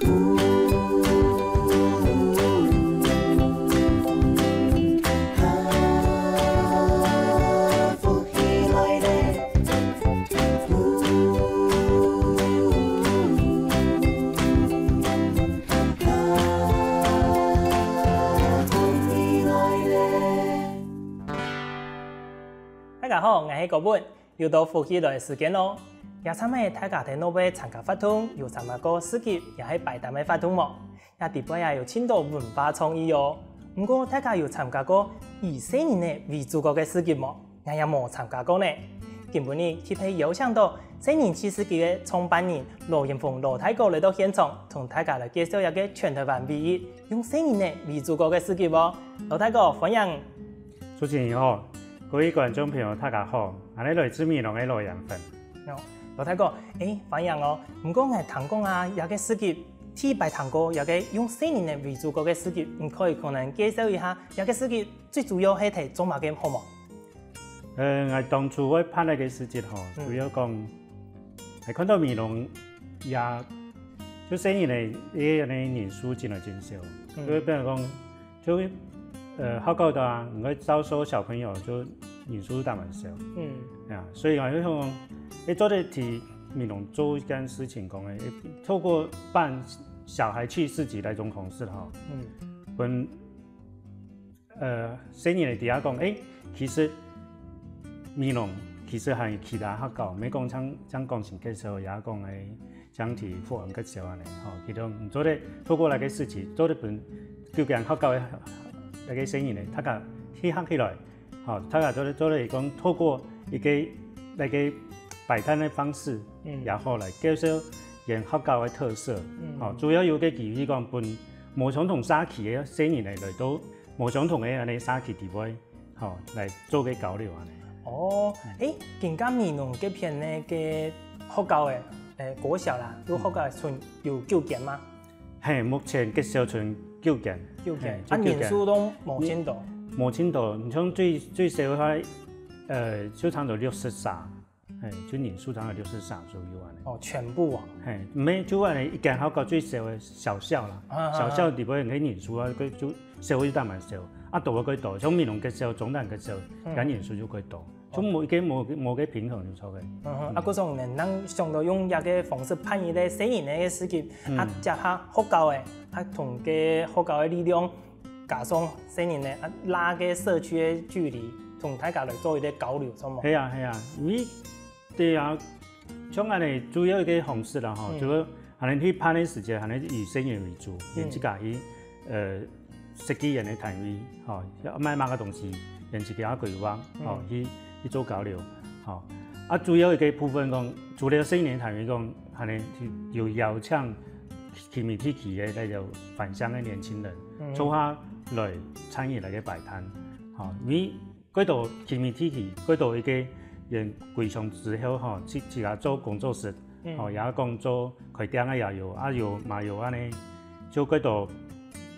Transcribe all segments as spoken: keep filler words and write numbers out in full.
大家好，𠊎係國文，又到福氣來个時間囉。這站仔大家在哪位參加活動，有參加過市集，也係擺攤个活動無？這裡背也有盡多文化創意哦。毋過大家有參加過以細人仔為主角个市集無？𠊎也無參加過呢。今晡日特別邀請到細人趣事集个創辦人羅延峰羅大哥來到現場，同大家來介紹這个全臺灣唯一用細人仔為主角个市集哦。羅大哥，歡迎！主持人好，各位觀眾朋友，大家好，𠊎係來自美濃个羅延峰。哦，羅大哥，誒，歡迎哦！毋過𠊎聽講啊，這个市集，第一擺聽過這个用細人仔為主角个市集，你可以同𠊎介紹一下，這个市集最主要係在做麼个好無？呃，𠊎當初會辦這个市集吼，嗯。主要講，𠊎看到美濃也，就細人仔个，个人數真來真少，嗯。就會變成講， 就，呃，學校个啊，你會招收小朋友就人數當然少。嗯。啊，所以啊，就想講，誒，做得在美濃做一件事情講，誒，透過辦小孩趣事集該種方式吼，嗯。分，呃，細人仔知影講，誒，其實美濃其實還有其他學校，毋係講像，像光興國小，也講誒， 像在福安國小恁仔，吼，佢兜做得透過該个事情，做得分九間學校个該个細人仔，大家集合起來，吼，大家做得，做得講透過一个，該个擺攤个方式，嗯。也好來介紹𠊎學校个特色，嗯。吼，主要有个機會講分無相同社區个細人仔來到無相同个恁仔社區地位， 吼，來做个交流恁仔。哦，嗯。誒，今下美濃這片个个學校誒，誒，國小啦，有學校賰有九間嗎？嘿，目前國小賰九間。九間，嘿，啊，就九間。人數都無盡多。無盡多，你像最，最少个話，呃，就差不多六十儕。 嘿，就人數差不多六十儕左右恁仔。哦，全部啊？嘿，毋係，就恁仔一間學校最少个小校啦，啊，啊，啊。小校裡背个人數啊，佢就社會就當然少，啊，多个較多，像美濃國小、中南國小，嗯。該人數就較多，就無一个，無，無个平衡就著个。嗯哼，啊，故所呢，咱想到用這个方式辦一个細人仔个市集，嗯。啊，結合學校个，啊，同个學校个力量， 加上細人仔啊，拉个社區个距離，同大家來做一个交流，著無？係啊，係啊，因為，對啊，像恁仔主要一个方式啦，吼，嗯。就係恁仔去辦个時節，恁仔以細人為主，嗯。𠊎自家去，呃，設計𠊎个攤位，吼，愛賣麼个東西，𠊎自家規劃，吼，嗯。去，去做交流，吼。啊，主要一个部分講，除了細人攤位講，恁仔有邀請 居民地區个該種返鄉个年輕人，嗯。做下來參與該个擺攤。吼，因為較多居民地區，較多一个人歸鄉之後，吼，自，自家做工作室，嗯。吼，也講做開店个也有，啊有，嘛有恁仔，就較多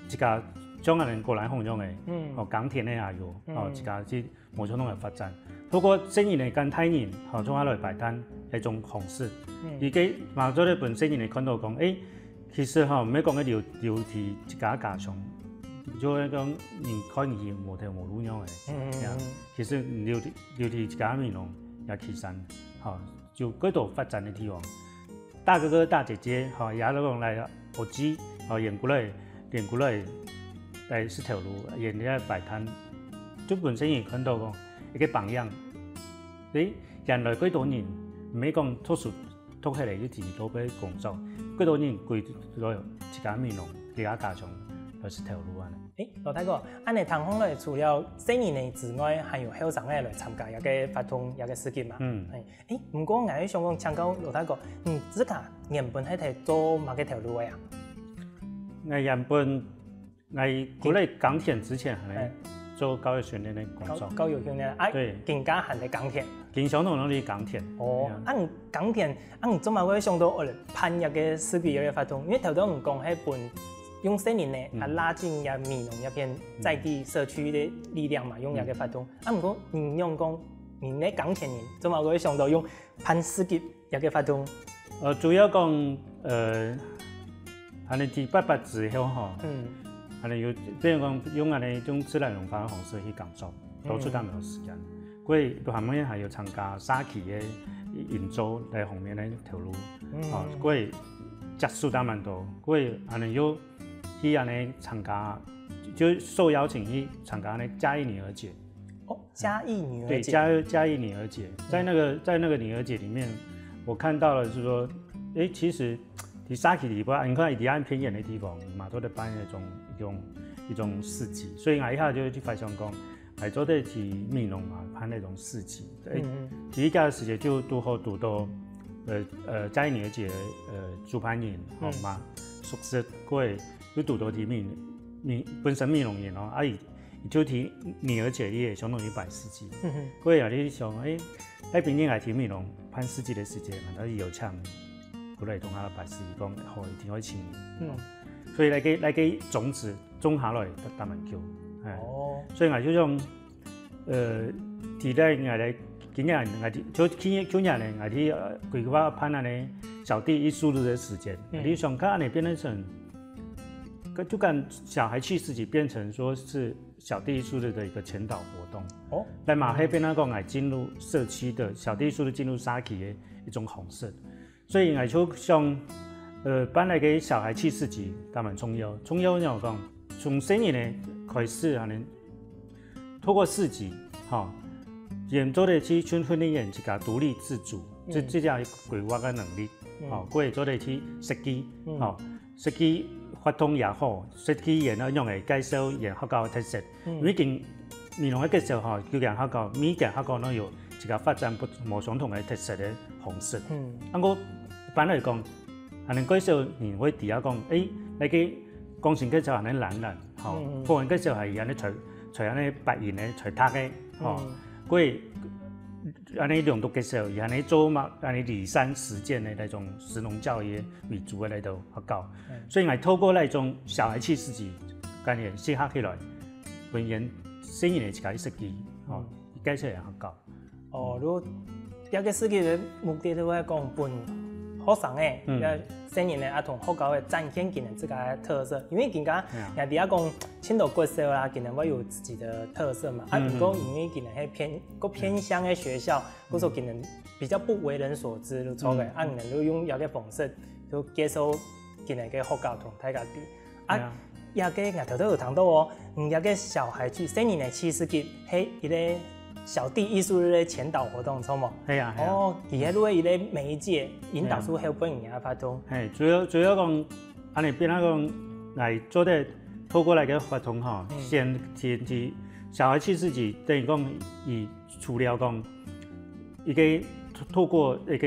自家像恁仔過來放羊个，嗯。吼，耕田个也有，吼，嗯。自家去 無相同个發展。透過細人仔跟大人，吼，做下來擺攤，係一種方式。嗯。佢个嘛做得分細人仔看到講，誒，其實吼，毋係講个留，留在自家家鄉，就係講人看佢無頭無路樣个。嗯，嗯，嗯。呀，其實留，留在自家美濃也其實，吼， 就較多發展个地方。大哥哥、大姐姐，吼，也摎講來學姊，吼，𠊎過來，𠊎過來，來食頭路，𠊎來擺攤，就分細人看到講一个榜樣。誒，原來較多人，毋係講讀書讀起來就直直落去工作，較多人歸來自家美濃，自家家鄉來食頭路恁仔。誒，羅大哥，恁仔聽起來，除了細人仔之外，還有後生仔來參加這个活動、這个市集嘛？嗯。嘿。 誒，毋過𠊎想講請教羅大哥，你自家原本係在做麼个頭路个啊？𠊎原本，𠊎過來耕田之前，還係做教育訓練个工作。教，教育訓練，啊，對。今下還在耕田。今相同都在耕田。哦，對啊。啊，你耕田，啊，你做麼个會想到，哦，來辦這个市集个活動？因為頭頭你講係分用細人仔，嗯。啊，拉近這美濃這片在地社區个力量嘛，用這个活動。啊，毋過你仰講，你係耕田人，做麼个會想到用 辦市集這个活動？呃，主要講，呃，恁樣第八八之後吼，嗯，恁樣有，比如講用恁樣一種自然融化个方式去工作，多出當多時間。過後面還有參加社區个營造這方面个投入，哦，過後接觸當蠻多，過後恁樣又去恁樣參加，就受邀請去參加那嘉義女兒節。哦，嘉義女兒節，對，嘉嘉義女兒節，在那個在那個女兒節裡面，我看到了是說，誒，其實在社區裡邊，你看，在恁偏遠的地方，嘛，都在辦那種一種一種市集，所以𠊎一下就去發想講，來做得去美濃嘛，辦那種市集。誒，嗯第一屆的時節就拄好堵到，呃呃，嘉義女兒節，呃，主辦人，好嘛，熟識過，又堵到在美美本身美濃人哦，啊，佢就在女兒節，佢也相當於辦市集。嗯哼，過啊，你想，誒，該平日來在美濃辦市集个時節，嘛，佢有請過來同𠊎辦市集，講好，一定愛請你。嗯，所以那個那個種子種下來，當當久，哎，哦，所以𠊎就想，呃，在該𠊎來今年𠊎就去去年呢，𠊎去呃規劃辦恁樣小地藝術日个時間，嗯你想看恁樣變成，就跟小孩去市集變成說是小地藝術日的一個前導活動。哦，但嘛，該變成講來進入社區的小地藝術日進入社區的一種方式。所以𠊎就想，呃，辦了一個小孩去市集，當然重要。重要就講，從細人仔開始，可能透過市集，吼，佢做得去訓訓練佢自家獨立自主，這嗯這樣規劃个能力，嗯吼，過後做得去設計，嗯吼，設計活動也好，設計佢愛用个介紹佢學校个特色，嗯因為今美濃个介紹吼，有間學校，每間學校都有自家發展不無相同个特色个方式。嗯啊，𠊎一般來講，可能介紹人會知啊講，誒，該個光線介紹恁樣藍藍，吼嗯嗯，布紋介紹係恁樣垂垂恁樣白影个垂搭个，吼，嗯過恁樣亮度介紹，恁樣做嘛，恁樣里山實踐的那種食農教育為主的那種學校。嗯所以𠊎透過那種小孩去市集，跟佢結合起來，分佢細人仔自家去設計，吼，介紹个學校。哦，如果這個設計个目的就係講分學生仔，嗯這細人仔啊同學校个展現佢等自家个特色，因為今下對啊人家講青島國小啦，佢等會有自己的特色嘛，啊，嗯如果因為佢等係偏，較偏鄉个學校，或者說佢等比較不為人所知，就錯个，嗯啊，佢等就用這個方式，就介紹佢等个學校同大家知。啊對啊，這個𠊎頭頭有聽到哦，嗯，這個小孩去，細人仔去市集，係一個小地藝術日个前導活動，著無？係啊，係啊。哦，佢係一個媒介，引導出後背人个活動。嘿，主要主要講，恁樣變啊講，來做得透過來个活動吼，嗯先先去小孩去市集，等於講，佢除了講一個透透過一個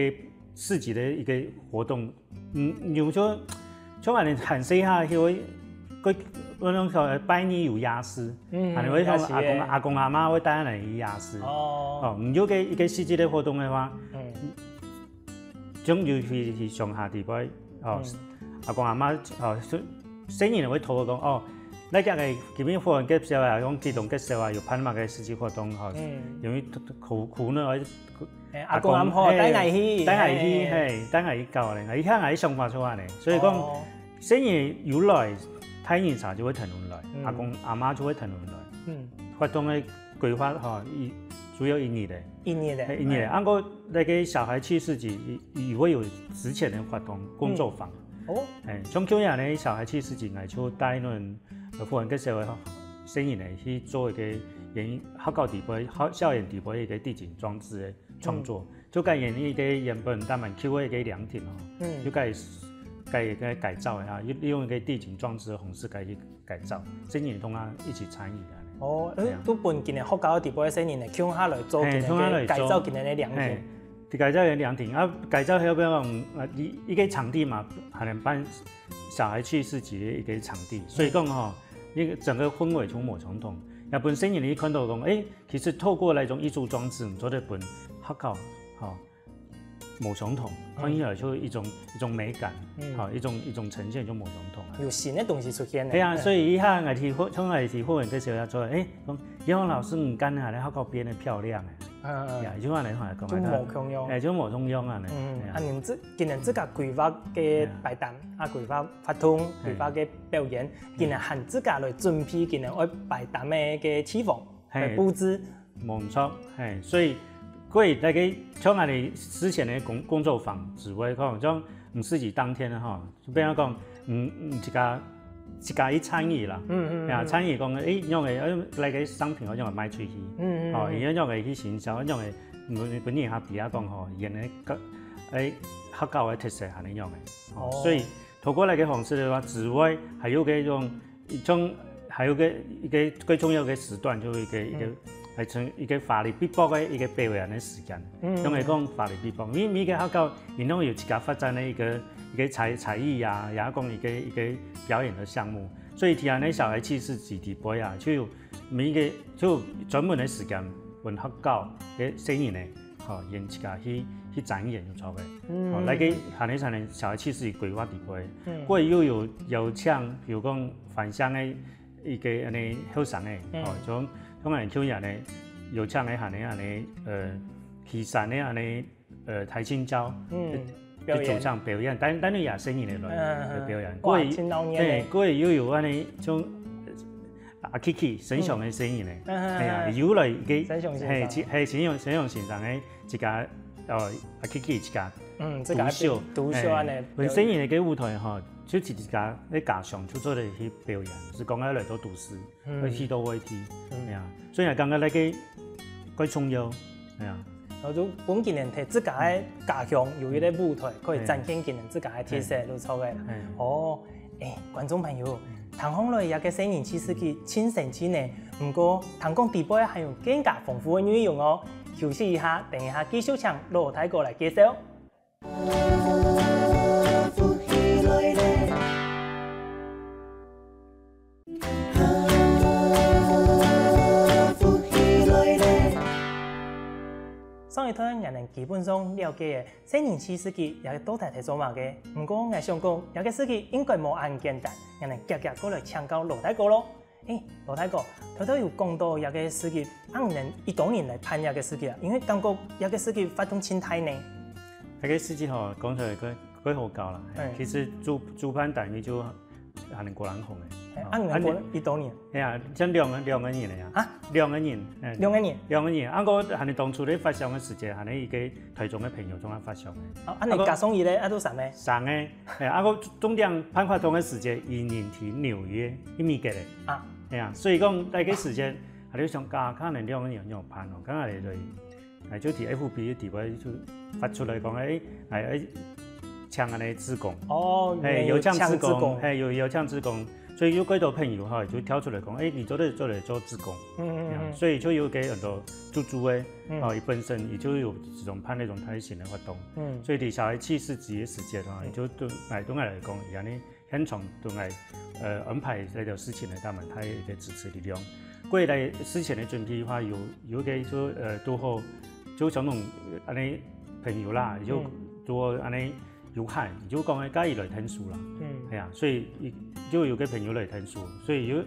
市集个一個活動，嗯，有時候像恁樣還細下，佢會，佢，𠊎講拜二有夜市，嗯恁樣會像夜市阿公阿公阿媽會帶恁樣去夜市。哦，哦，毋有个一個市集个活動个話，嗯總有去去鄉下地方，哦，阿公阿媽，哦，細細人會同𠊎講，哦，來這個今日福仁國小啊，講基隆國小啊，有辦麼个市集活動，吼，嗯，因為苦苦呢，誒，阿公阿婆帶𠊎去，帶𠊎去，嘿，嘿，帶𠊎去搞咧，一下𠊎想法出來呢，所以講，哦細人有來，大人儕就會跈等來，嗯阿公阿媽就會跈等來，嗯，活動个規劃吼，一主要一日个。一日个，嘿，一日个。啊，毋過該個小孩去市集，佢佢會有實踐个活動工作坊。哦，嘿，像舊年呢，小孩去市集，𠊎就帶恁呃福仁國小个細人仔去做一個演學校底背、校校園底背一個地景裝置个創作，就改演一個原本當蠻舊个一個涼亭哦，嗯就改改改改造一下，用用一個地景裝置个方式改去改造，細人同佢一起參與啊。哦，誒，對啊都分佢等學校底背个細人仔共下來做，嘿，佢等共下來做改造佢等个涼嘿亭。，就改造个涼亭啊，改造後尾講，啊，一一個場地嘛，還能辦小孩去市集个一個場地，所以講吼，那個整個氛圍就無相同。也分細人仔看到講，誒，其實透過那種藝術裝置，你做得分學校，吼，無相同，看起來就一種一種美感，嗯吼，一種一種呈現就無相同啊。有新个東西出現咧。係啊，嗯所以一下𠊎提貨，從𠊎提貨人个時候要做，誒，講葉老師，你間下个學校變得漂亮誒。嗯，呀，就恁樣來講，就無共樣。哎，就無共樣恁樣。嗯，哎呀。啊，你自，今年自家規劃个擺攤，啊，規劃活動，規劃个表演，今年還自家來準備今年愛擺攤个个地方，嘿。來佈置。無錯，嘿，所以，所以那個像恁樣事前个工，工作坊之外，可能像你自家當天个吼，就比如講，嗯，嗯，自家，自家去參與啦。嗯，嗯，呀，嗯。參與講，誒，仰个，呃，來个商品好像賣出去。嗯，嗯，哦，嗯。佢仰个去行銷，仰个，嗯，本人還比較講吼，佢个个，誒，客家个特色還係仰个。哦，哦。所以透過那個方式个話，之外，還有个一種，一種，還有个，一個最重要个時段，就係一個，一個，嗯。還成一個花里嗶啵个一個表演个時間。嗯。因為講花里嗶啵，因為每個學校，佢攏有自家發展个一個 一個才，才藝啊，也講一個，一個表演个項目。所以，天安个小孩氣勢基地杯啊，就有每一個，就有專門个時間，分學校个細人呢，吼，佢自家去，去展演就著个。嗯。吼，來个還係，還係小孩氣勢規劃地杯。嗯。過又有邀請，比如講返鄉个一個恁樣後生个，嗯。吼，像，像恁樣去年呢，邀請个還係恁樣，呃，旗山个恁樣 呃，台青教，嗯，去，表演。去主唱表演，但，但係也細人个來，嗯，嗯，嗯。來表演。哇，過去，真鬧熱呢。嘿，過去又有恁樣，像，呃，阿Kiki，沈雄个細人呢。嗯，嗯，嗯。哎呀，嗯。又來一個，沈雄先生。嘿，其，嘿，沈雄，沈雄先生个自家，哦，阿Kiki自家，嗯，自家獨秀。獨秀恁樣嘿，表演。本身个个舞台吼，就自家个家鄉就做得去表演，係講愛來到都市。 嗯。愛去到外地，嗯。哎呀，所以𠊎感覺該個蓋重要，哎呀。然後就分佢等在自家个家鄉有一個舞台，可以展現佢等自家个特色，哎。就著个啦。哎。哦，哎，觀眾朋友，嗯。聽起來這個細人氣勢真神奇呢，毋過聽講底背還有更加豐富个內容哦。休息一下，等一下繼續請老大哥來介紹。 上一段𠊎等基本上了解了細人氣勢个這個到底在做麼个，毋過𠊎想講，這個事情應該無恁簡單，𠊎等遽遽過來請教老大哥咯。 誒，老大哥，頭頭有講到這個市集，恁樣恁多人來辦這個市集啊，因為感覺這個市集活動盡大呢。這個市集吼，講出來蓋，蓋好搞啦。嘿，嗯。其實主，主辦單位就還係國人行个。嘿，哦，啊，你們國人，恁多人？哎呀，像兩個，兩個人个呀。啊？兩個人，哎，兩個人？兩個人。啊，𠊎還係當初咧發想个時節，還係一個 台中个朋友總下發想个。哦，恁樣加上佢咧，啊，都三個？三個，哎，啊，𠊎重點辦活動个時節，佢人在紐約，去美國咧。啊。哎呀，所以講，該個時節，𠊎就想，啊，可能兩個人有辦哦，剛好來，哎，就在FB个底背就發出來講，哎，哎，哎，請恁樣志工。哦，哎，有請志工，有請志工。哎，有，有請志工。 所以有幾多朋友哈，就跳出來講，哎，你做得，做得做志工。嗯，嗯，嗯。所以就有个很多豬豬个，嗯。哦，佢本身佢就有這種辦那種大型个活動。嗯。所以在小孩去世節个時節哈，嗯。佢就對，來，對𠊎來講，佢恁樣現場對𠊎，呃，安排這條事情呢，佢還蠻大个一個支持力量。過來事前个準備个話，有，有个就，呃，堵好，就像恁樣，呃，恁樣朋友啦，就，嗯。堵好恁樣 有閒，佢就講，哎，該佢來𢯭手啦。嗯。係啊，所以佢就有个朋友來𢯭手，所以有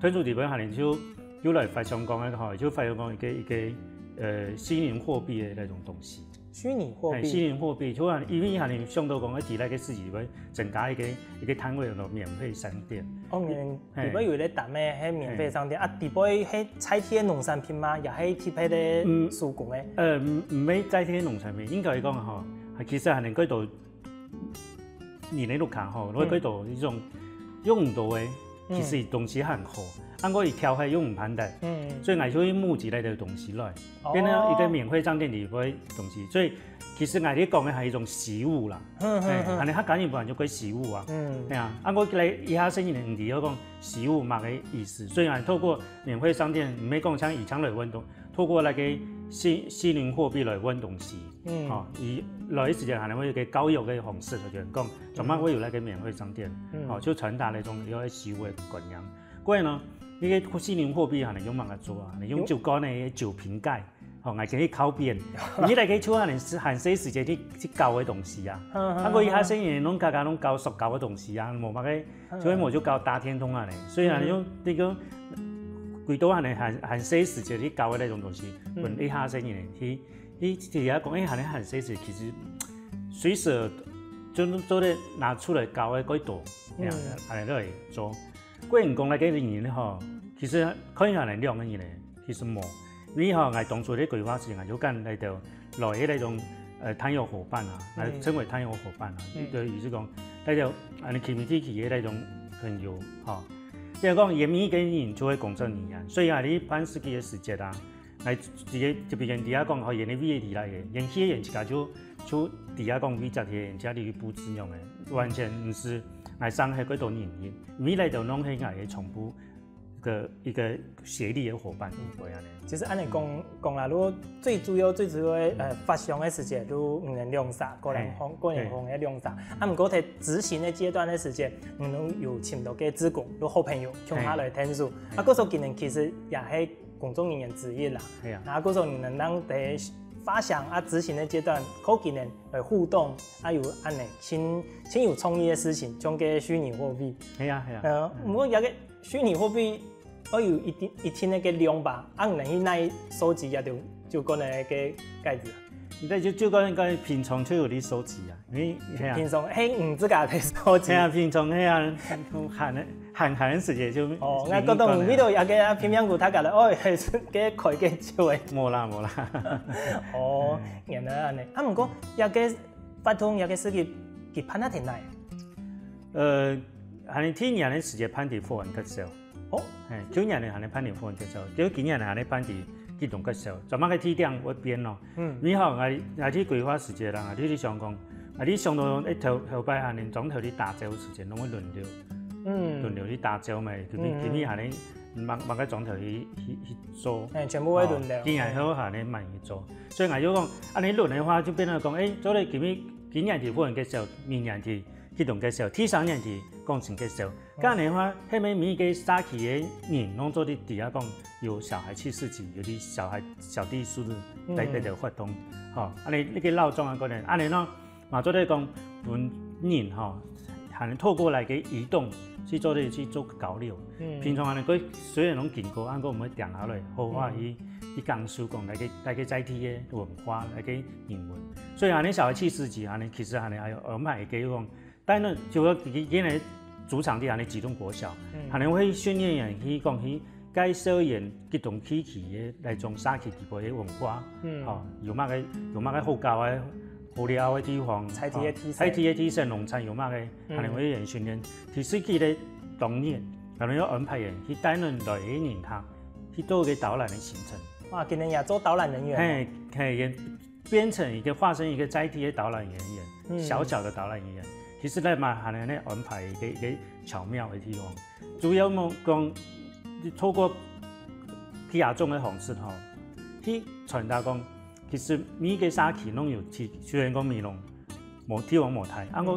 𢯭手底背下呢，就又來發想講，哎，吼，就發想講一個，一個，呃，虛擬貨幣个那種東西。虛擬貨幣？哎，虛擬貨幣，就像，因為下呢想到講，哎，在該个市集會增加一個，一個攤位，叫做免費商店。哦，你們 嘿。底背有一個攤位，係免費商店，嘿。啊，底背係在地个農產品嗎？也係特別个嗯，手工个？呃，毋，毋係在地个農產品，應該講吼，其實還能夠到你个屋下吼，嗯。會夠到一種用毋到个，嗯。其實東西還好，啊，𠊎一條還用毋翻个，嗯。所以𠊎就會募集來个東西來，哦。變成一個免費商店裡背个東西，所以 其實𠊎兜講个還係一種惜物啦，嗯，嗯，嘿，嗯。恁樣客家人本來就會惜物啊。嗯。係啊，啊，𠊎來一下細人仔，你知愛講惜物麼个意思？所以𠊎透過免費商店，毋係講像以前來運動，透過那個虛，虛擬貨幣來換東西。嗯。哦，佢來个時間還會有一個教育个方式，就係講，專門會有那個免費商店，嗯。哦，就傳達那種愛惜物个觀念。過來呢，那個虛擬貨幣還能用麼个做啊？你用酒罐个酒瓶蓋， 吼，𠊎可以靠邊。你來个就還，還細時節去，去搞个東西啊。嗯，嗯，啊，𠊎一下細人攏家家攏搞塑膠个東西啊，無麼个，嗯。所以𠊎就搞打電動啊咧。所以啊，嗯。用這個歸到恁呢還還細時節去教个該種東西，嗯分一下細人仔去去去遐講，哎，恁呢還細時，其實隨時就做得拿出來教个幾多，嗯恁呢來做。個人講來个原因吼，其實可以恁呢兩个原因，其實無，因為吼，𠊎當初咧規劃時間，𠊎就揀來到來个該種呃團友伙伴啊，來成為團友伙伴啊，就意思講，來到恁呢community个該種朋友吼。 就係講，佢每一个人就會工作語言，所以啊，你辦事情个時節啊，來直接就別人知影講，吼，佢个位置來个，佢个人自家就就知影講位置个，人家你去布置樣个，完全毋係來傷害幾多人，因為來到攏係𠊎个全部个一个協力个伙伴，會恁呢。其實恁呢講講啦，如果最主要最主要个呃發想个時節，就你等兩儕，個人方個人方个兩儕。啊，毋過在執行个階段个時節，你等有尋到个志工，有好朋友，共下來𢯭手。啊，故所今年其實也係工作人員之一啦。係啊。啊，故所你等當在發想啊執行个階段，可今年來互動，啊有恁呢，盡盡有創意个事情，像个虛擬貨幣。係啊係啊。呃，毋過這个虛擬貨幣 愛有一定一定个个量吧，啊，毋能去拿收集也就就講个个个價值。你在就就講講平常就有咧收集啊，因為係啊，平常係毋自家在收集。係啊，平常係啊，閒閒閒時節就哦，𠊎覺得有味道，也个啊，平常个大家咧，哦，係个開个酒个。無啦無啦。哦，原來恁呢。啊，毋過也个發通也个事情，佢辦啊定來。呃，還有第一年个時節辦在福安國小。 哦，係，舊年呢還係辦在福安國小，結果今年呢還係辦在吉東國小，做麼个地點會變咯？嗯，你好，𠊎𠊎去規劃時節啦，𠊎去想講，𠊎去想到一頭頭擺恁呢，莊頭去打醮時節，攏會輪流，嗯，輪流去打醮嘛，今日今日還係某某个莊頭去去去做，哎，全部會輪流，今年後還係慢去做，所以𠊎就講，恁呢輪个話就變成講，哎，做了今日今年在福安國小，明年在 吉東國小，第三年在光明國小。恁呢个話，係毋係每一个社區个人攏做得知啊，講有小孩去市集，有个小孩小弟是毋是在在个活動，吼，恁呢該个老莊啊，可能恁呢咯，嘛做得講分人吼，還能透過來个移動去做得去做交流。平常恁呢，佢雖然攏經過，毋過毋會停下來，好好去去感受講來个來个在地个文化，來个人文。所以恁呢小孩去市集，恁呢其實恁呢還有安排个講 但呢，就係佢佢个主場地恁呢吉東國小，還會訓練佢去講去介紹佢吉東地區个該種社區基本个文化，吼，有麼个有麼个好搞个、好尞个地方，在地个特色，在地个特色農產有麼个，還會訓練。第四期个當日，還會安排佢去帶恁來个人客，去做个導覽个行程。哇，今年也做導覽人員。嘿，嘿，也 變成一个化身一个在地个導覽人員，小小个導覽人員。其實呢嘛，還能呢安排一个一个巧妙个地方，主要講透過P R種个方式吼，去傳達講，其實每一个社區攏有其，雖然講美濃無地方無大，啊，毋過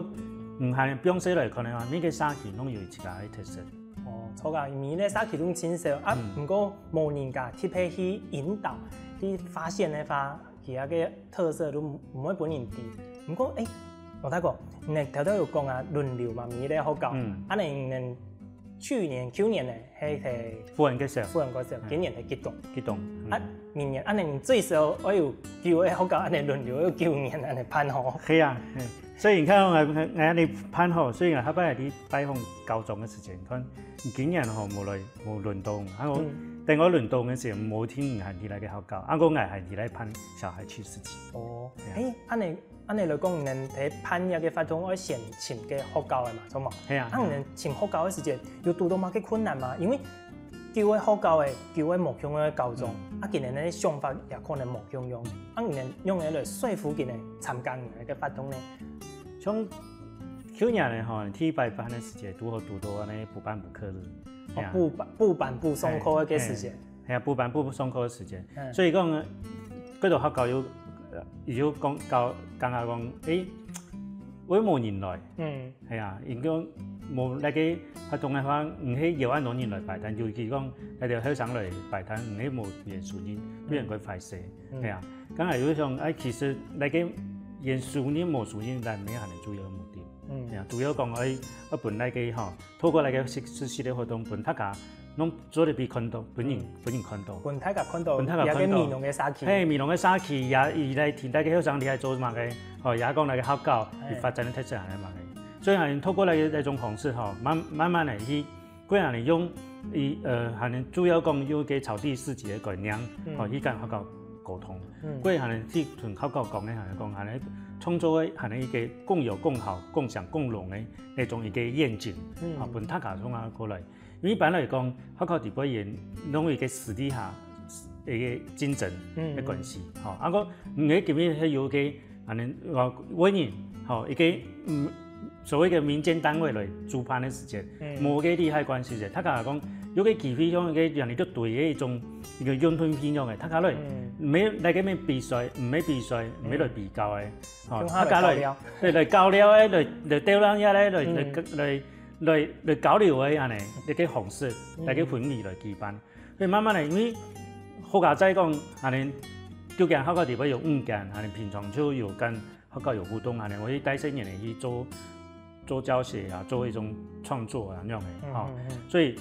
毋係放細來看个話，每一个社區攏有自家个特色。哦，著啊，每一个社區攏盡少啊，毋過無人家特別去引導、去發現个話， 佢个特色都毋會分人知。毋過，誒，老大哥，你頭頭有講啊，輪流嘛，每一个學校，嗯，恁呢你等去年、舊年呢，係係福安國小，福安國小，今年係吉東，吉東，嗯，啊，明年恁呢你最少愛有九个學校恁呢輪流，愛有九年恁呢辦吼。係啊，係，所以你看，𠊎𠊎恁呢辦吼，所以𠊎下擺去拜訪高中个時間，你看，你今年吼無來，無輪到，啊，𠊎，等𠊎輪到个時候，無聽你喊起來个學校，啊，𠊎𠊎喊起來辦小孩去市集。 哦，係啊。誒，恁呢恁呢來講，你等在辦這个活動愛先尋个學校个嘛，著無？係啊。啊，你等尋學校个時節，有堵到麼个困難嗎？因為九个學校个，九个無共樣个高中，啊，佢等个想法也可能無共樣。啊，你等仰般來說服佢等參加你等个活動呢？像舊年个吼，第一擺辦个時節，堵好堵到恁呢補班補課日。哦，係啊。補班補班補上課个時節。 係啊，補班補上課个時間。嗯。所以講，呃，該兜學校有，呃，有講教，講下講，誒，會無人來。嗯。係啊，因為無該个活動个話，毋係邀恁多人來擺攤，尤其講，該兜後生來擺攤，毋係無別人收人，嗯，非常个壞勢。嗯。係啊，剛才有想，誒，其實該个連收人無收人，但毋係恁呢主要个目的。嗯。係啊，主要講，誒，愛分該个吼，透過該个實，實際个活動，分大家攏做得分人看著，分人，分人看著。分大家看著，分大家看著。這个美濃个社區。嘿，美濃个社區，也，佢來聽大家後生厲害做麼个，吼，也講這个學校，嘿。佢發展个特色係麼个。所以啊，透過這个，這種方式吼，慢，慢慢个去，過來用，佢，呃，還能主要講用个草地市集个概念，嗯。吼，去跟學校溝通。嗯。過來還能去同學校講个，還能講，還能創造个，還能一个共有、共好、共享、共榮个那種一个願景，嗯。啊，分大家從啊過來。 因為一般來講，學校底背也弄一个私底下一个競爭个關係，嗯。吼，啊，个，你今日係有个，啊，恁，呃，文人，吼，一个，嗯，所謂个民間單位來主辦个時節，嗯。無个利害關係个，大家講，有个機會，像一个，像你就對个一種，一个運動平常个，大家來，嗯。無，來个咩比賽，毋係比賽，毋係來比較个，嗯。吼，大家來，共下來較量。對，來較量个，來，來鬥人家个，來，嗯。來，來， 來，來交流个恁呢，一个方式，嗯。一个氛圍來舉辦。所以慢慢个，因為學校再講，恁呢，就間學校底背有五間，恁呢平常就有跟學校有互動，恁呢，𠊎去帶細人仔去做，做教學啊，做一種創作啊，恁樣个，嗯，吼。嗯，嗯。所以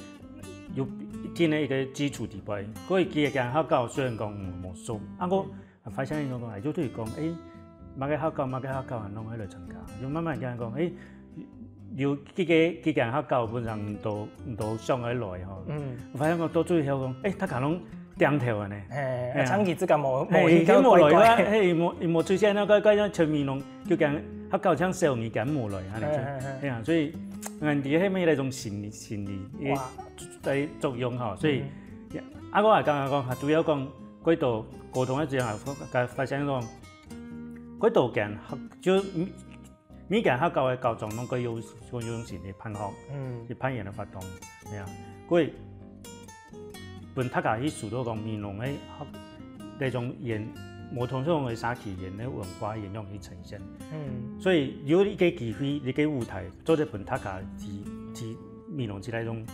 有一定个一个基礎底背，所以佢个間學校雖然講，嗯，無熟，啊，我 啊，發現講，哎，就對講，哎，麼个學校，麼个學校，攏愛來參加。就慢慢跟人講，哎，有幾个，幾間學校本身都，都想愛來吼。嗯。發現講到最後講，哎，大家攏點頭个呢。嘿，哎呀。啊，長期這个無，嘿，無去到已經無來啊，怪怪。嘿，無，無出現啊，怪怪，像全民攏，就講學校像小米間無來啊，嘿，嘿，嘿。哎呀，所以，嗯，這係乜一種心理，心理，哇。在作用吼，所以，嗯。啊，我也剛剛講，主要講，過多溝通个時候，發，發現講， 佢都間學，就每，每間學校个校長攏會有，有用心去辦學，嗯。去辦佢个活動，係啊。佢分大家去受到講美濃个學，這種原，無同種个社區原个文化原樣去呈現。嗯。所以有一个機會，一个舞台，做得分大家去，去美濃這種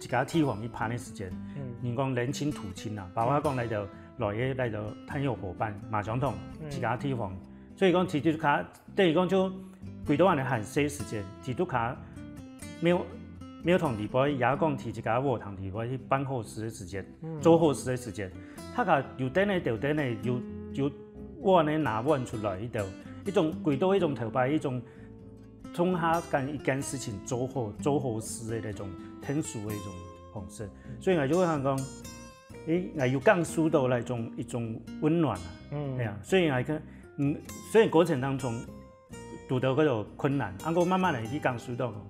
自家地方去辦个時間。嗯。人講人親土親啊，包括講來到來个，來到炭友伙伴嘛相同，嗯。自家地方 所以講，提督下，等於講就歸到恁呢還細時節，提督下廟，廟堂底背，也講提自家禾埕底背去辦好事个時節，嗯。做好事个時節，大家有凳仔、鬥凳仔，有，有碗仔拿碗出來，一兜，一種歸到一種頭擺，一種共下將一件事情做好，做好事个那種特殊个一種方式。所以𠊎就會想講， 誒，𠊎有感受到那種，一種溫暖啊。嗯。哎呀，雖然還跟，嗯，雖然過程當中堵到該種困難，啊，毋過慢慢个去感受到吼。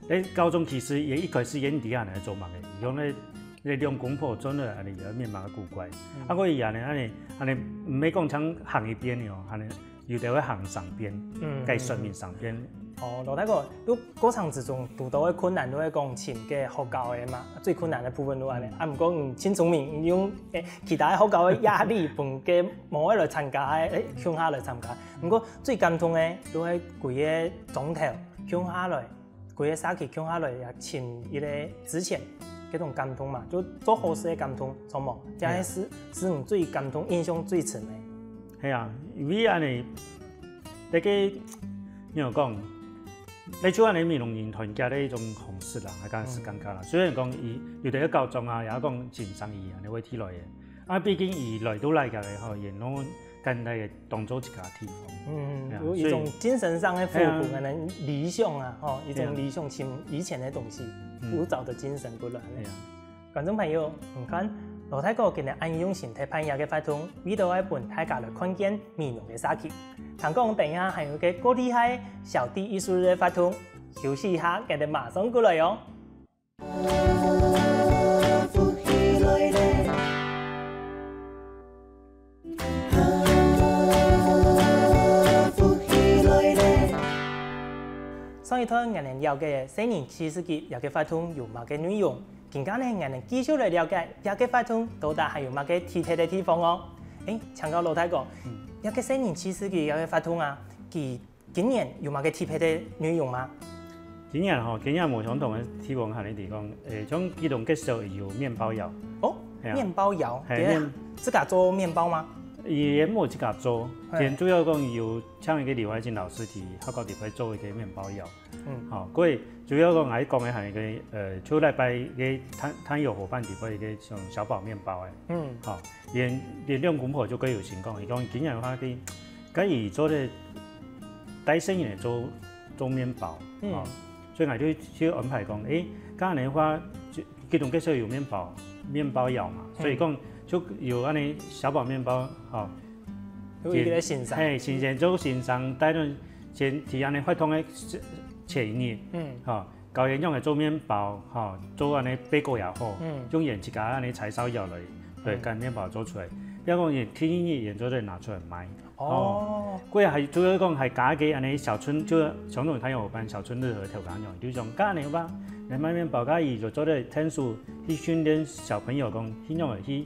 誒，高中其實也一開始也毋知恁樣來做麼个，用那，那兩公婆轉來恁樣，也面蠻古怪。嗯。啊，毋過佢恁樣，恁樣，恁樣，毋係講像行一遍个哦，恁樣 有兜會行三遍，嗯，該說明三遍。哦，羅大哥，你過程之中堵到个困難，你會講尋該學校个嘛，最困難个部分就恁樣。嗯。啊，毋過你盡聰明，你用，誒，其他个學校个壓力，分該無愛來參加个，誒，共下來參加。毋過最感動个，就係歸个莊頭，共下來，歸个社區共下來也尋一個資源，該種感動嘛，就做好事个感動，著無？這係，係你最感動、印象最深个。 係啊，因為恁樣，這個，仰般講，這就恁樣美濃人團結个一種方式啦，還講係感覺啦。嗯。雖然講佢有兜个高中啊，也講盡生意恁樣會提來个，啊，畢竟佢來都來个吼，也攏簡單个當做自家地方。嗯，係啊，有一種精神上个富足，所以，係啊。可能理想啊，吼，一種理想，係啊。尋以前个東西，嗯。古早个精神過來。係啊。 觀眾朋友，你看，羅大哥今日恁用心忒辦這個活動，為著愛分大家來看見美濃个社區。聽講等一下還有個過厲害个小弟藝術个活動，休息一下，𠊎兜馬上過來哦。 上一段𠊎兜了解細人趣事集這個活動有麼个內容，今下呢𠊎兜繼續來了解這個活動到底還有麼个特別个地方哦。誒，請教羅大哥，嗯。這個細人趣事集這個活動啊，佢 今年有麼个特別个內容嗎？今年吼，今年無相同个地方，還有地方，誒，像其中介紹有麵包窯。哦，係啊。麵包窯，係，對啊，麵自家做麵包嗎？佢也無自家做，嘿。佢主要講有請一個李懷金老師去學校裡背做一個麵包窯。嗯。吼，所以主要講𠊎講个還有一個，呃，就禮拜个攤，攤友伙伴裡背一個像小寶麵包个。嗯。吼，佢，佢兩公婆就較有心講，佢講今年个話，佢，佢做得帶細人仔做，做麵包，嗯。吼，所以𠊎就去安排講，誒，該恁樣个話，就，其中介紹有麵包，麵包窯嘛，嗯。所以講就有恁樣小寶麵包，吼，有一個先生。嘿，先生做先生，帶等先提恁樣活動个前日，嗯。吼，教佢仰般做麵包，吼，做恁樣bake也好，嗯。用佢自家恁樣柴燒窯來，來，嗯。將麵包做出來。比如講，佢第二日佢做得拿出來賣。哦。哦，過還主要講還加个恁樣小春，就傳統攤友伙伴小春日和調羹樣，就講，該恁樣吧，來賣麵包，該佢就做得天數去訓練小朋友講，去仰般去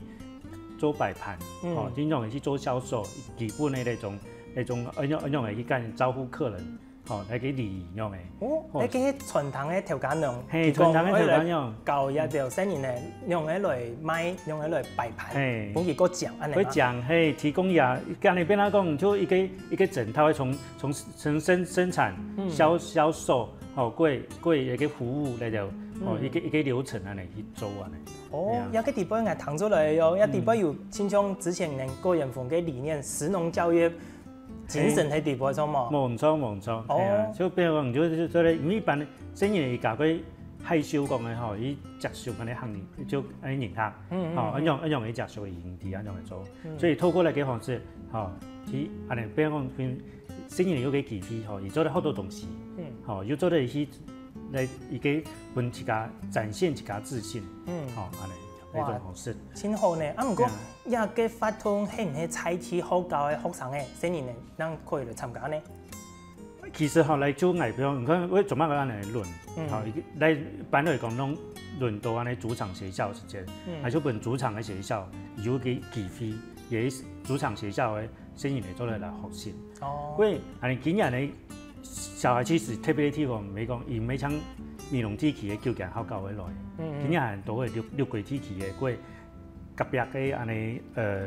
做擺盤，嗯。吼，去仰般去做銷售，基本个那種，那種，呃，仰，仰般去跟招呼客人，吼，來个禮儀樣个。哦，吼。該个傳統个調羹樣，嘿，佢講傳統个調羹樣。愛來教這兜細人仔，仰般來賣，仰般來擺盤，嘿。分佢較靚，恁樣嘛。較靚，嘿，提供也，恁樣變來講，就一個，一個整套个從，從，從生，生產、嗯。銷，銷售，吼，過，過一個服務來个，吼，嗯。一個，一個流程恁樣去做恁樣。哦，嘿啊。這個地方𠊎聽出來喲，這地方有親像之前恁樣高元豐个理念，食農教育精神在地方，著無？無錯，無錯，哦。嘿啊，就變成講，就，就，就，因為一般細人仔佢較會害羞講个吼，佢接觸恁樣行業，就恁樣人客，嗯，嗯，吼，嗯。恁樣，恁樣佢接觸个營地，恁樣來做。嗯。所以透過這個方式，吼，去恁樣，比如講，分細人仔有個機會，吼，佢做得學到東西，嗯。吼，又做得去，來一個分自家展現自家自信，嗯。吼，恁樣，那種方式。哇，真好呢。啊，毋過，對啊。這個活動係毋係在地學校个學生仔，細人仔，正可以來參加呢？ 其實吼，來做𠊎，比如你看，𠊎做麼个恁樣輪？嗯。吼，一個，來，一般來講，攏輪到恁樣主場學校時間，嗯。還係分主場个學校有個機會，也係主場學校个細人仔做得來學習。哦。所以，恁樣今年个小孩其實特別个地方，毋係講，佢毋係像美濃地區个九間學校个來，嗯，嗯。今年還多个六，六堆地區个，過隔壁个恁樣，呃，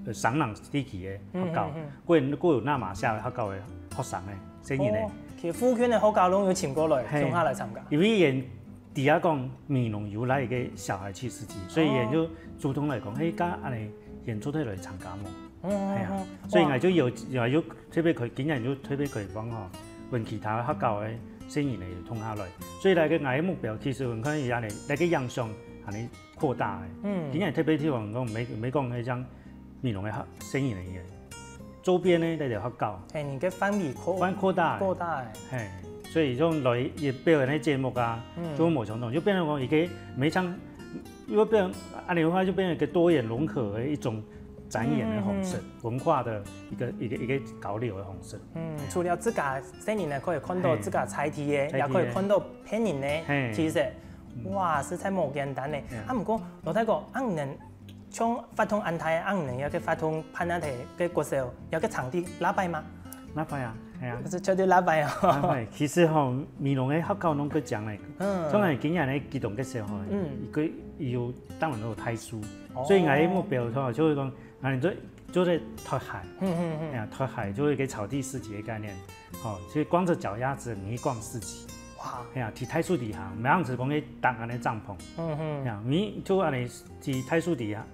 呃，雙南地區个學校，嗯，嗯，嗯。過，過有那瑪夏个學校个學生个細人仔。哦，其實附近个學校攏有請過來，嘿。共下來參加。因為佢知啊講美濃有來一個小孩去市集，所以佢就主動來講，哦。嘿，該恁樣佢做得來參加無？嗯，嗯，係啊，嗯。所以𠊎就有，哇。有，有特別開，今年就特別開放吼，分其他學校个細人仔有通下來。所以來个𠊎个目標，其實𠊎看佢恁樣，來个影響，恁樣 擴大个。嗯。今年特別地方講，毋係，毋係講該像美濃个學，細人仔个，周邊个該兜學校，嘿，你个範圍擴，範圍擴大个。擴大个。嘿，所以像來也表演个節目啊，嗯。就無相同，就變成講一個每場，又變，恁樣个話就變成一個多元融合个一種展演个方式，嗯，嗯，嗯。文化个一個，一個，一個交流个方式。嗯，嘿啊。除了自家細人仔可以看到，嘿。自家在地个，在地个。也可以看到別人个，嘿。其實 嗯。哇，實在無簡單呢。嗯。啊，毋過，羅大哥，恁樣像活動恁大，恁樣个活動辦啊个國小，這個場地罅擺嗎？罅擺啊，係啊。就，就在罅擺啊。罅擺，其實吼，美濃个學校攏較靚个。嗯。像𠊎今年个其中个時候，嗯。佢个，佢有，當然都有大樹，哦。所以𠊎个目標吼，就係講， 啊，你做，做得脫鞋，嗯，嗯，嗯。哎呀，脫鞋就係一個草地市集个概念。吼，其實光著腳丫子，你去逛市集。哇。哎呀，在大樹底下，毋係講去搭恁樣帳篷。嗯，嗯。哎呀，你就恁樣在大樹底下，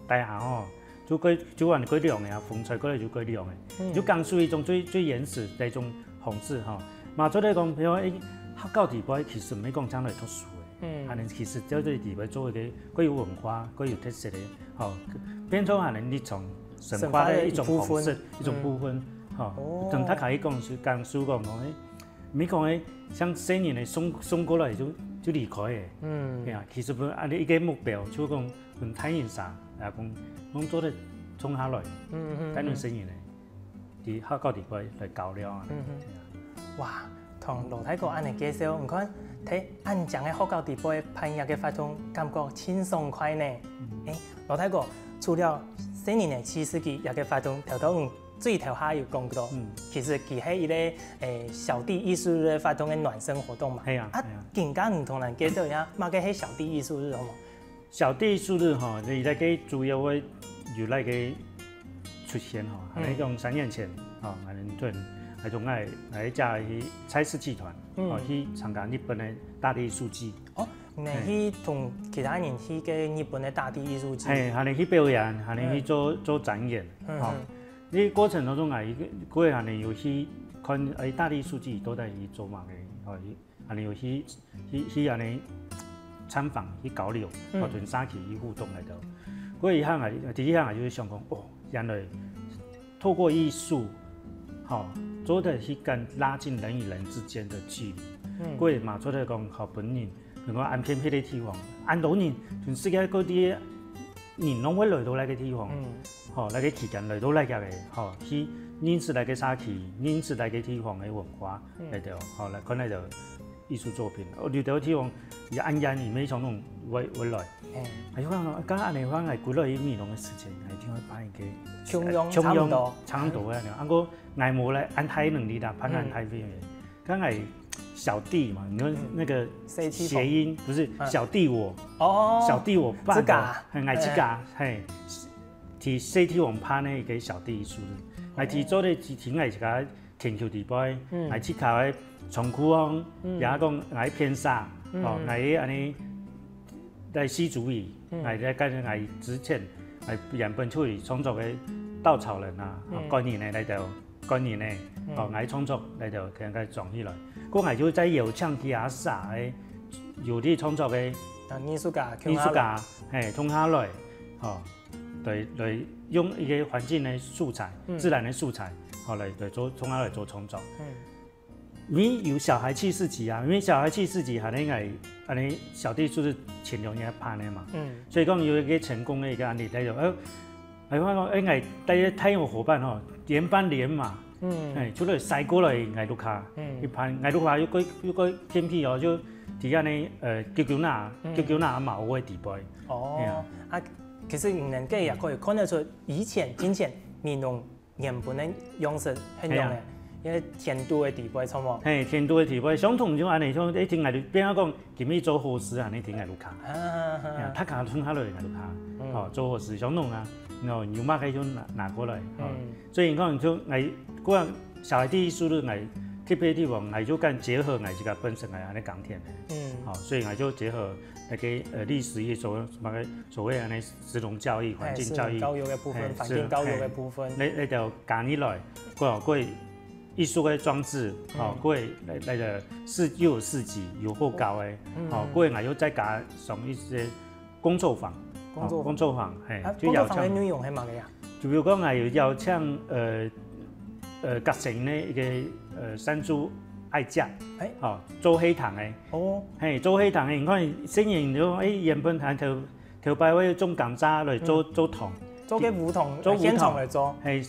底下吼，就過，就恁樣過涼个啊，風吹過來就過涼个。嗯。就講屬於一種最，最原始个一種方式吼。嘛，做得講，比如講，哎，學校底背其實毋係講將來讀書个，嗯。恁樣其實就在底背做一個過有文化、過有特色个 吼，變做恁樣日常生活个一種方式，生活个一部分。一種部分，嗯。吼。哦。同大家去講，就講，就講，講，誒，毋係講誒，像細人仔送，送過來就，就離開誒。嗯。對啊，其實分恁樣一個目標，就講分大人儕，啊，講，攏做得創下來，嗯，嗯，嗯。帶領細人仔。 在學校底背來交流啊。嗯哼。哇，同羅大哥恁樣介紹，你看，在恁靚个學校底背辦這個活動，感覺盡爽快呢。嗯。誒，羅大哥，除了細人仔七十幾這個活動，頭頭你最頭下有講到，嗯。其實佢係一個，誒，小弟藝術日个活動个暖身活動嘛。係啊，啊，係啊。更加你同人介紹一下，麼个係小弟藝術日好無？ 小弟藝術日吼，你該個主要个由來个出現吼，嗯。還有講三年前吼，𠊎等就，還有𠊎，𠊎一家去蔡氏劇團，嗯。吼，去參加日本个大地藝術祭。哦，你去同其他人去个日本个大地藝術祭？嘿，還有去表演，還有去做，嗯。做展演，嗯，吼。嗯。這過程當中啊，一个，過還有去看，哎，大地藝術祭到底去做麼个，吼，去 恁樣有去，去，去恁樣參訪、去交流，嗯。吼，同社區去互動來到。過一項啊，第一項啊，就係想講，哦，原來透過藝術，吼，做得去跟拉近人與人之間的距離。嗯。過嘛，做得講，吼，分人能夠恁偏僻个地方，恁多人，全世界各地个人攏會來到該个地方。嗯。 吼，來个期間來到來个，吼，去認識來个社區，認識來个地方个文化，嗯。來到，吼，來看來到藝術作品。哦，有兜地方，佢恁遠，佢乜想講會，會來。嗯。哎喲，講，剛剛恁樣話，𠊎歸來去美濃个時間，𠊎一定會辦一个，共樣，呃，共樣，差不多。差不多个，啊，毋過𠊎無來恁大能力啦，辦恁大費用。嗯。 剛才小弟嘛，你說那個，嗯。C T風。諧音，不是，嗯。小弟我，哦，小弟我辦的，自家。嘿，𠊎自家，嘿，在C T風辦个一个小弟藝術，𠊎在做个是在𠊎自家田坵底背，嗯。𠊎自家个倉庫哦，嗯。也講𠊎偏沙，嗯。哦，𠊎恁樣在西竹里，嗯。𠊎在跟𠊎之前，𠊎原本出去創作个稻草人啊，嗯。哦，個人个來到 個人呢，嗯。哦，𠊎創作來到，跟佢裝起來。過𠊎就再邀請其他社个有力創作个啊，藝術家，藝術家，嘿，共下來，吼，來，來用一个環境个素材，嗯。自然个素材，吼，來，來做，共下來做創作。嗯。因為有小孩氣市集啊，因為小孩氣市集還有𠊎，恁樣小弟就是前兩年辦个嘛，嗯。所以講有一个成功个一个案例，佢就，呃， 哎，我講，哎，𠊎帶，帶我伙伴吼，聯班聯馬，嗯。哎，出來，駛過來𠊎屋下，嗯。一般𠊎屋下又過，又過偏僻哦，就在該呢，呃，九九那，嗯。九九那嘛，有个地方。哦，哎呀。啊，其實你能夠也可以看得出，以前，之前美濃原本个樣式係仰仔，哎呀。因為田肚个地方，著無？嘿，田肚个地方，相同就恁樣，像一聽𠊎就變成講， 今日做伙食啊，你聽𠊎屋下。啊，啊，啊。哎呀，大家共下來𠊎屋下，嗯。哦，做伙食相同啊，喏，有麼个就拿，拿過來，哦。嗯。所以你看，就𠊎，个人小弟藝術个𠊎，特別个地方，𠊎就敢結合𠊎自家本身个恁樣耕田个。嗯。哦，所以𠊎就結合該个，呃，歷史一所，麼个所謂恁樣食農教育、環境教育，哎，食農教育个部分，哎，環境教育个部分。食，哎，那，那條加入來，過，過 藝術个裝置，吼，嗯。過來，來个市，又有市集，有學校个，嗯。吼，過來𠊎又再加上一些工作坊，工作坊。吼，工作坊，嘿，啊，就邀請。工作坊个內容係麼个呀？就比如講，𠊎有邀請，呃，呃，各省个一个，呃，山豬愛將，哎。吼，做戲堂个。哦。嘿，做戲堂个，你看，細人就，哎，原本還頭 頭擺會種甘蔗來做，嗯。做糖。做个烏糖，做烏糖。現場來做。嘿，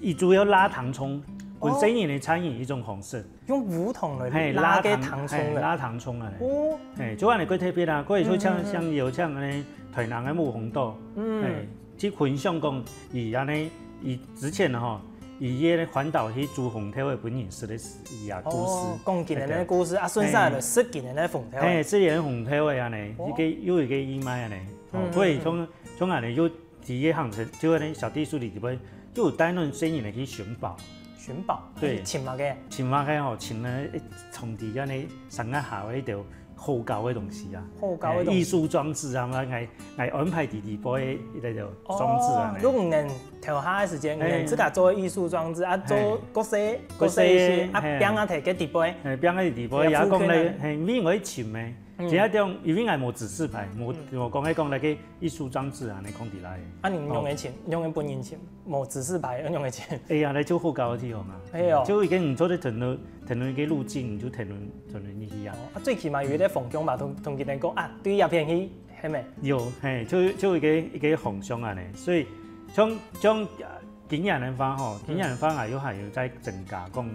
佢主要拉糖蔥，哦。分細人仔參與一種方式。用烏糖來，嘿，拉个糖蔥个。拉糖，嘿，拉糖蔥啊，哦。嘿，就恁樣過特別啊，過去就像，嗯，嗯，嗯。像有像恁樣台南个木紅豆，嗯。嘿，去分享講，佢恁樣，佢之前吼， 佢个環島去煮紅豆个分人食个時，佢个故事。哦，講今年个故事，啊，順續來食今年个紅豆。嘿，食今年紅豆个恁樣，哦。一个又一个義賣恁樣。哦，嗯，所以從，嗯，嗯。從恁樣又第一个行程，就恁樣小弟書裡底背，又有帶恁細人仔去尋寶。尋寶？對。尋麼个？尋麼个吼，尋了，欸，從底下呢，山腳下个一條 好搞个東西啊，好搞个東西。欸，藝術裝置啊，𠊎，𠊎，𠊎安排弟弟背个那種裝置啊，哦，嘿。你毋能頭下个時間，嘿。毋能自家做藝術裝置啊，做嘿。較細，較細一些，嘿。啊，放啊提个弟背。嘿，放个弟背，也講咧，也付錢啊。嘿，因為𠊎尋个，嗯。只要這樣，因為𠊎無指示牌，無，嗯。無講，講那個藝術裝置啊，你講起來。啊，你用个錢，哦。用个本人錢。 無指示牌，仰會尋？哎呀，該就好搞个地方啊。哎喲。就已經你做得停留，停留一个路徑，你就停留，停留入去啊。哦，啊，最起碼有一个方向吧，同，同佢等講啊，對這片去，係無？有，嘿，就，就一个，一个方向啊呢。所以，像，像，呃，今年个話吼，嗯。今年个話啊，又還有在增加講，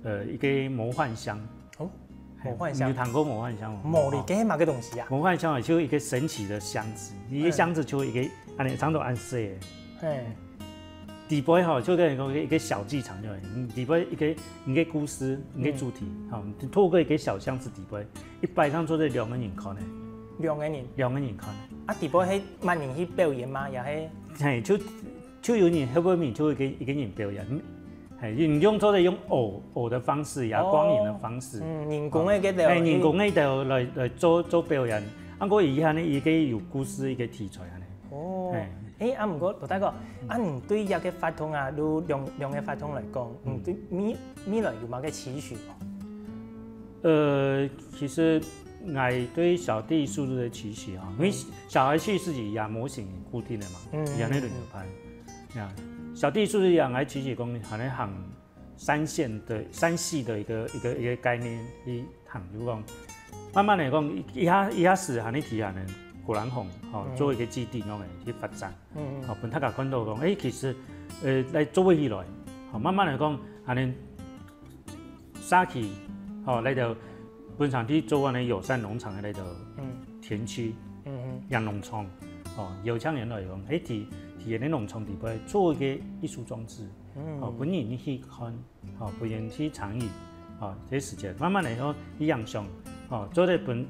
呃，一个魔幻鄉。 哦，嘿，魔幻鄉。你有聽過魔幻鄉無？無哩，哦。該係麼个東西啊？魔幻鄉啊，就一个神奇个箱子，一个箱子就一个，嗯。恁樣，差不多恁細个。嘿。底背吼，就跟你講一个，一个小劇場就好，你底背一个，一个故事，一个主題，嗯。吼，你透過一个小箱子底背，一擺上做得兩个人看个。兩个人？兩个人看。啊，底背係麼人去表演嗎？也係？嘿，就就有人後背面就一個一個人表演，嗯，嘿，用用做得用偶偶的方式呀，哦，光影的方式，嗯，人工个个个，哎，人工个个來來做做表演，啊，過以後呢，一個有故事一個題材啊呢。哦，哎，哎，啊，毋過羅大哥，啊，你對這個活動啊，如兩兩個活動來講，嗯，對未未來有麼个期許無？呃，其實𠊎對小弟藝術日个期許啊，因為小孩去自己呀模型固定个嘛，嗯，也那輪有拍。呀，小弟藝術日呀，𠊎其實講還在行三線的三系的一個一個一個概念去行，就講慢慢來講，一一下一下時還在提下呢，果然紅，吼，做一個基地，然後去發展，嗯，好，分大家看到講，哎，其實，呃，來做起來，好，慢慢來講，還能社區，吼，來到本身去做恁呢友善農場个來到，嗯，田區，嗯，養農場，吼，邀請人來講，哎，提提人个農場底背做一個藝術裝置，嗯，吼，分人去看，吼，分人去參與，吼，這時間慢慢來講，一樣想，吼，做得分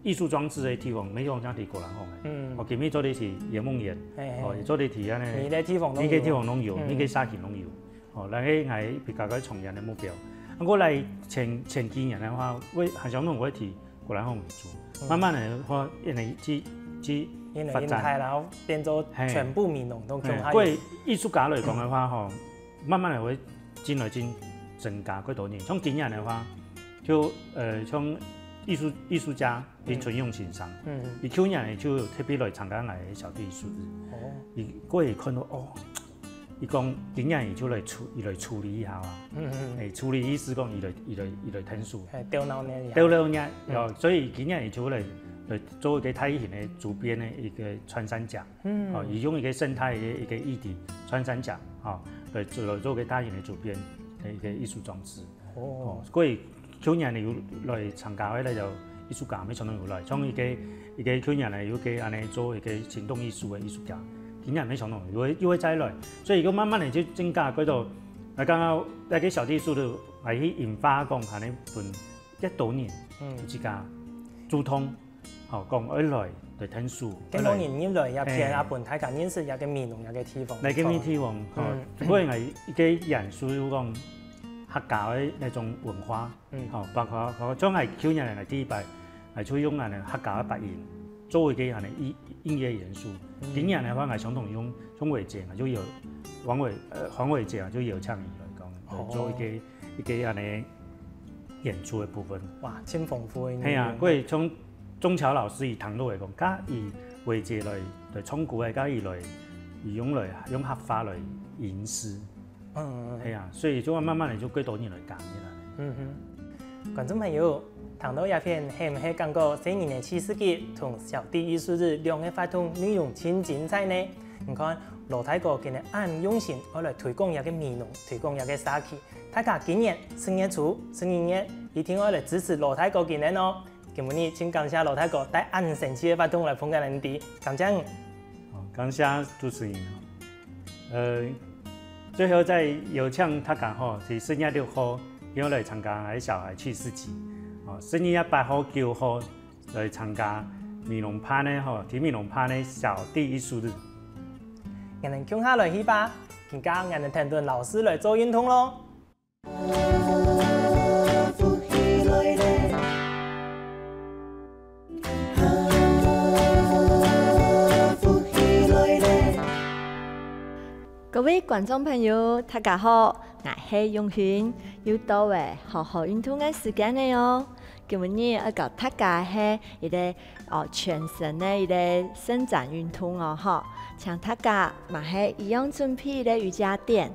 藝術裝置个地方，沒有像提果然紅个，嗯，哦，今日做得提圓夢園，嘿嘿，哦，也做得提恁呢，每個地方都有，每個地方都有，嗯，每個社區都有。 哦，但係𠊎比較个長遠个目標。啊，過來前前幾年个話，會還想講會提果然紅為主，慢慢个話，因為去去發展，然後變做全部美濃都共下。過藝術家來講个話吼，慢慢个會進來進增加過多人。像今年个話，就呃像藝術藝術家林春勇先生，嗯，佢舊年呢就特別來參加𠊎个小弟藝術日，哦，佢過去看到哦。 佢講今年佢就來處，佢來處理一下啊。嗯嗯。誒，處理意思講佢來，佢來，佢來𢯭手。誒，鬥鬧熱一下。鬥鬧熱，哦，所以今年佢就來，來做一個大型个竹編个一個穿山甲。嗯。哦，佢用一個生態个一個議題，穿山甲，哦，來做，來做個大型个竹編个一個藝術裝置。哦。哦，所以 舊年呢有來參加个該个藝術家，乜常常有來，像一個一個舊年呢有個恁呢做一個行動藝術个藝術家，今年乜常常又會又會再來，所以佢慢慢个就增加幾多。那剛剛該個小弟說的，還去引發講還呢分越多人，嗯，自家主動，吼，講愛來來𢯭手，更多人入來這片，啊，分大家認識這個美濃這個地方。來這個地方，吼，不過𠊎一個元素又講客家个那種文化。 嗯，吼，包括包括像𠊎舊年來第一擺，𠊎就用恁呢客家个八音做一個恁呢音音樂元素。今年个話，𠊎相同用像偉傑啊，就有黃偉呃黃偉傑啊，就有請佢來講，來做一個一個恁呢演出个部分。哇，真豐富个。係啊，所以從鍾巧老師佢談到來講，佢以偉傑來來唱歌个，佢以來以用來用客話來吟詩。 嗯，係啊，所以就慢慢个就幾多人來加入啦。嗯哼，觀眾朋友，聽到這片，係毋係感覺細人个趣事集同小弟藝術日兩個活動內容真精彩呢？你看，羅大哥今日恁用心，愛來推廣這個美濃，推廣這個社區，大家今年十月初、十二月一定愛來支持羅大哥今日哦！今晡日真感謝羅大哥帶恁生趣个活動來分𠊎等知，感謝你。好，感謝主持人。 呃，最後再邀請大家吼，在十月六號，愛來參加𠊎个小孩去四級。哦，十二月八號、九號來參加美濃辦个吼，在美濃辦个小弟藝術日。𠊎等共下來去吧，今下𠊎等跈等老師來做運動咯。 各位觀眾朋友，大家好，𠊎係永興，又到了好好運動个時間了哦。今晡日愛教大家个係一個哦全身个一個伸展運動哦吼，請大家嘛係一樣準備一個瑜伽墊。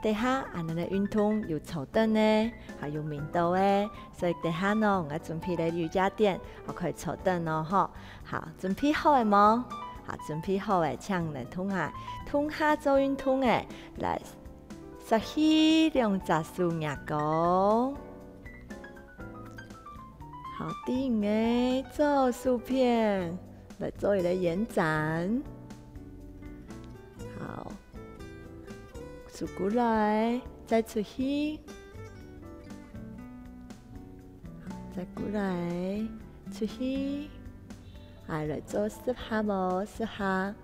底下恁呢个運動有坐等个，還有眠倒个，所以底下呢，𠊎準備了瑜伽墊，𠊎可以坐等哦吼。好，準備好了無？好，準備好了，請來同下，同下做運動个，來，吸氣，兩隻手擎高。好，第五个左手片，來做一個延展。好。 收過來，再出去。再過來，出去。啊，來做十下無？十下。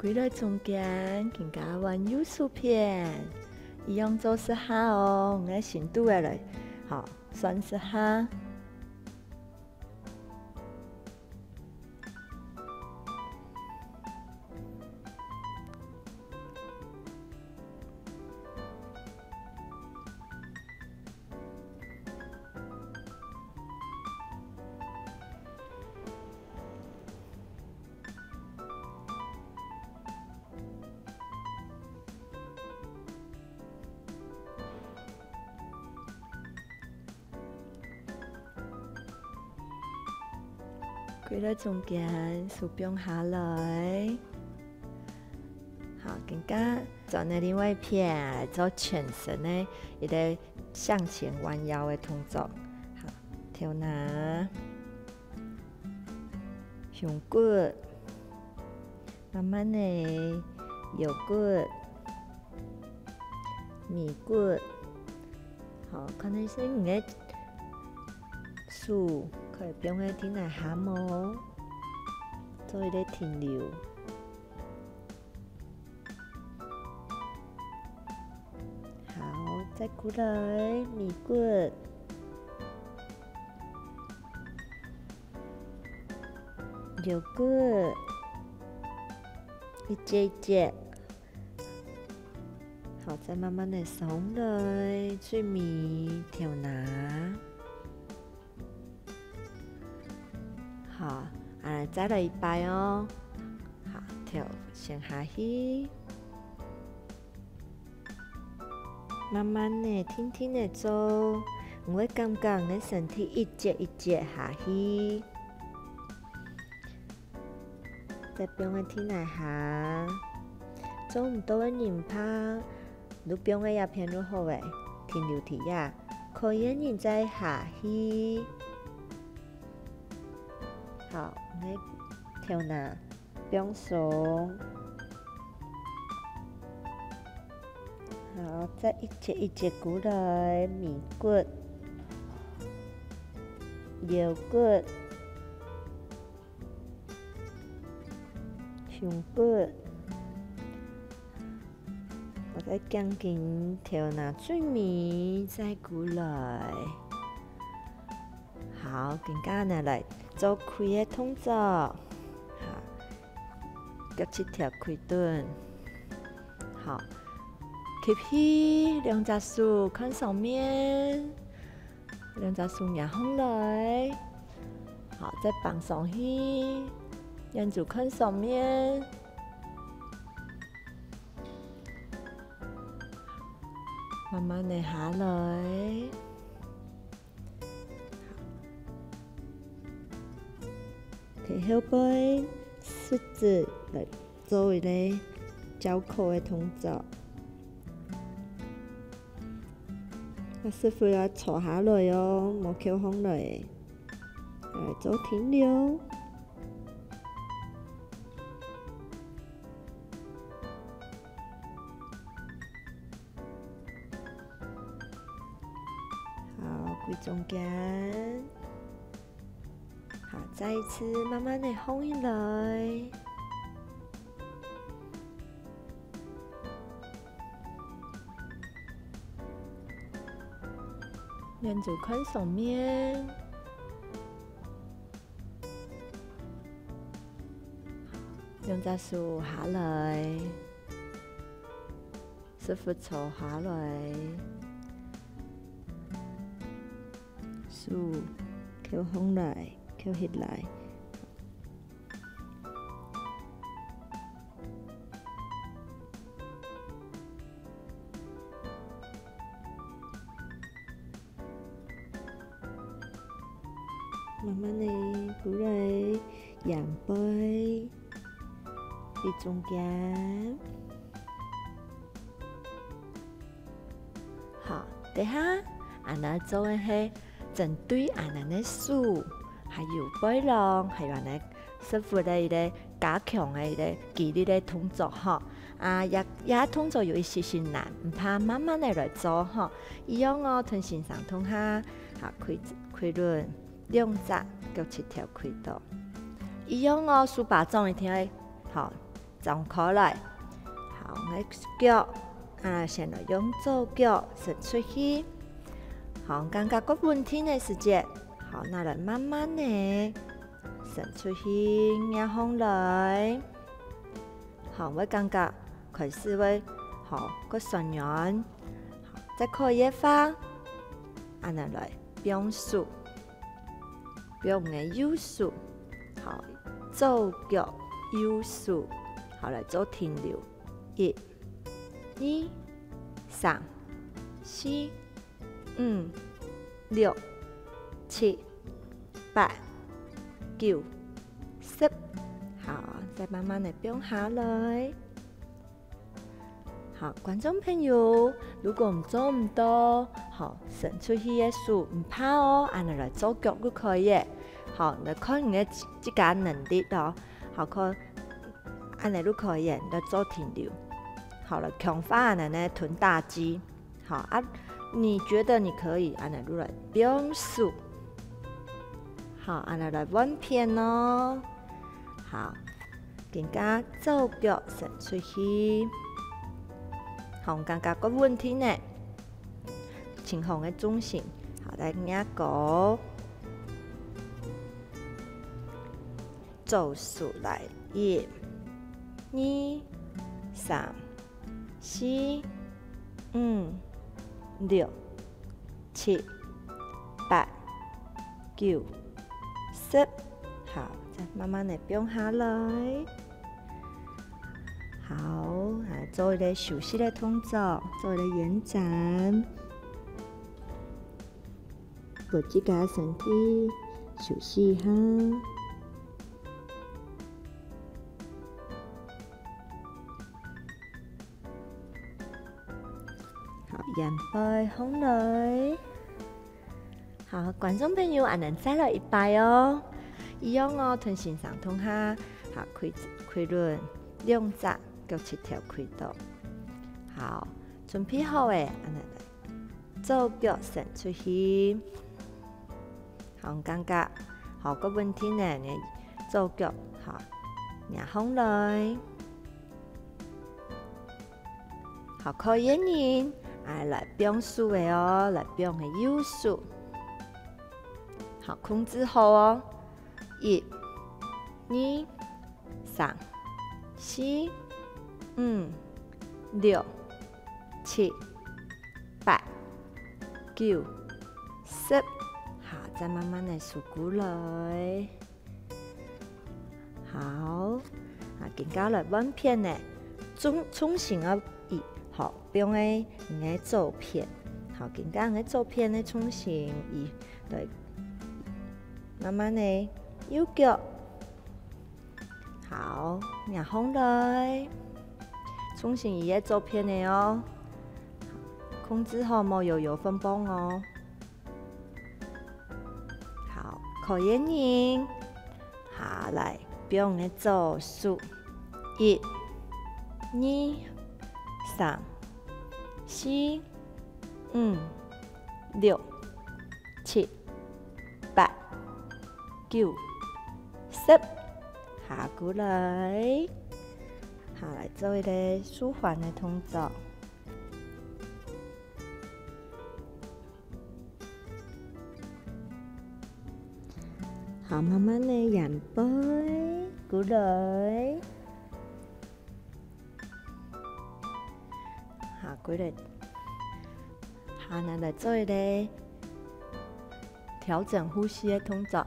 歸來中間，今下換右手片，一樣做十下哦，𠊎个深度个來，好，算十下。 歸來中間，手放下來。好，今下轉來另外一片，來做全身个一個向前彎腰个動作。好，頭那、胸骨， 慢慢仔，腰骨、尾骨，好，看你身个手可以放个地泥下無？做一個停留。好，再過來尾骨。 腰骨，一節一節。好，再慢慢仔上來，最尾頭那。好，啊，再來一擺哦。好，頭先下去。 慢慢仔，定定仔做，你會感覺你个身體一節一節下去。再放个地泥下，做毋到个人怕，你放个這片就好了，停留在這，可以个人再下去。好，你个頭那 放鬆。好，再一節一節過來，尾骨、腰骨、胸骨。好，再輕輕頭那最尾再過來。 好，今下呢來做跪个動作。好，腳膝頭跪等。好，吸氣，兩隻手看上面，兩隻手擎䟘來。好，再放上去，眼珠看上面。慢慢仔下來。 提後背，十指來做一個交扣个動作。啊，屎朏愛坐下來哦，莫翹䟘來。來做停留。 好，歸中間。好，再一次慢慢仔䟘起來。眼珠看上面。 兩隻手下來，屎朏坐下來，手翹䟘來，翹起來。 慢慢仔過來，腰背，歸中間。好，這下，𫣆俚做个係針對𫣆俚个手，還有背囊，還有𫣆俚屎朏个一個加強个一個肌力个動作吼。啊，這，這動作有一息息難，毋怕慢慢仔來做吼。一樣哦，同先生共下，好，跪，跪等，兩隻腳膝頭跪著。一樣哦，手巴掌一定愛，好，張開來。好，𠊎腳，啊，先來用左腳伸出去。好，感覺較穩定个時節，好，拿來慢慢个伸出去，擎䟘來。好，會感覺開始會，好，較痠軟，好，再可以个話，恁樣來放手。 放你个右手，好，左腳右手，好，來做停留。一、二、三、四、五、六、七、八、九、十，好，再慢慢个放下來。 好，觀眾朋友，如果你做毋到，好，伸出去个手毋怕哦，恁樣來做腳就可以了。好，來看你个自，自家能力哦。好，看，恁樣就可以了，你來做停留。好，來強化恁樣个臀大肌。好，啊，你覺得你可以，恁樣就來放手。好，恁樣來換片哦。好， 今下左腳伸出去，好，感覺較穩定呢，輕鬆个重心，好，來擎高，做出來，一、二、三、四、五、六、七、八、九、十。好，再慢慢个放下來。好，來做一個休息个動作，做一個延展，分自家身體休息一下。 好，腰背䟘來。好，觀眾朋友，恁樣再來一擺哦。一樣哦，同先生同下，好，開，開輪，兩隻腳膝頭開到。好，準備好誒，恁樣來，左腳伸出去。 好，感覺，好，較穩定呢，你左腳，好，擎䟘來。好，可以个人，哎，來放手个哦，來放个右手。好，控制好哦。一、二、 三、四、五、六、七、八、九、十。好，再慢慢个收過來。好，啊，今下來換片呢，重，重心啊，一，好，放个你个左片。好，今下你个左片呢，重心一，對，慢慢个右腳。 好，擎䟘來，重心一个左片个哦，控制好莫搖搖晃晃哦。好，可以个人，下來，放你个左手，一、二、三、四、五、六、七、八、九、十。下過來，下來做一個舒緩个動作。好，慢慢个腰背過來。 下過來，下來來做一個調整呼吸个動作。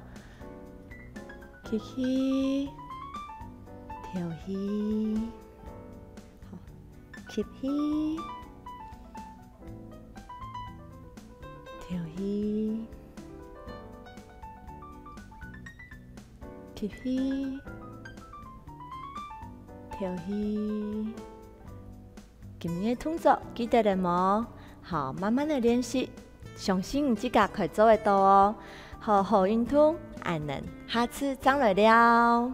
吸氣，敨氣，好，吸氣，敨氣。 吸氣，敨氣。今日个動作記得了無？好，慢慢个練習，相信你自家可以做得到哦。好好運動，恁樣，下次正來尞。